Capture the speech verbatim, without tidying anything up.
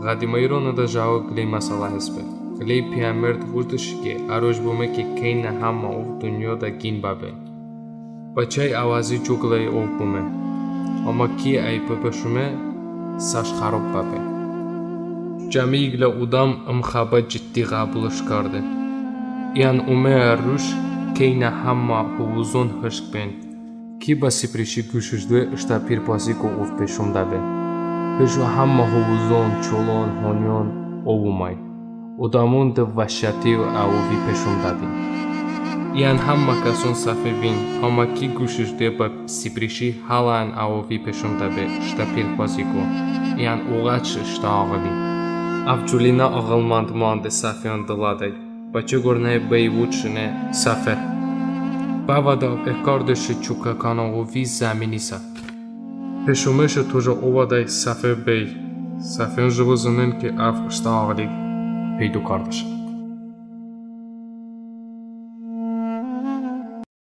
Ğədimə İronədə jıqo qıləy məsələ hestbe. Qıləy piyəmerd votışe ki, ə ruj bome ki, keynə həmmə ov dınyoədə qin bəbe. Bə çəy əvəzi co qıləy ov bome. Əmma ki əy peşome, səş xərob bəbe. Cəmi iqlə odəm ım xəbə ciddi ğəbulış karde. İyən ome ə ruj, keynə həmmə hovuzon hışk ben. Ki bə sıprişi quşış doy, ıştə pirpaziko ov peşomdəbe. Peşo həmmə hovuzon, çolon, honyon ov oməy. Odəmon de vəhşəti ə ovi peşomdəbin. İyən həmmə kəson səfe bin, əmma ki quşış doy, bə sıprişi hələn ə ovi peşomdəbe ıştə pirpaziko. İyən oqəç ıştə ağıli. Əv colinə ağılmənd mande səfeon dılədəy. Bə çı qornəy bəy votışone səfe. Bəvədə əv ekardeşe çokə kənoğovi zəminisə. Peşomeşe tojə ovədəy səfe bəy. Səfeon jıqo zınen ki, əv ıştə ağıli peydo kardeşe.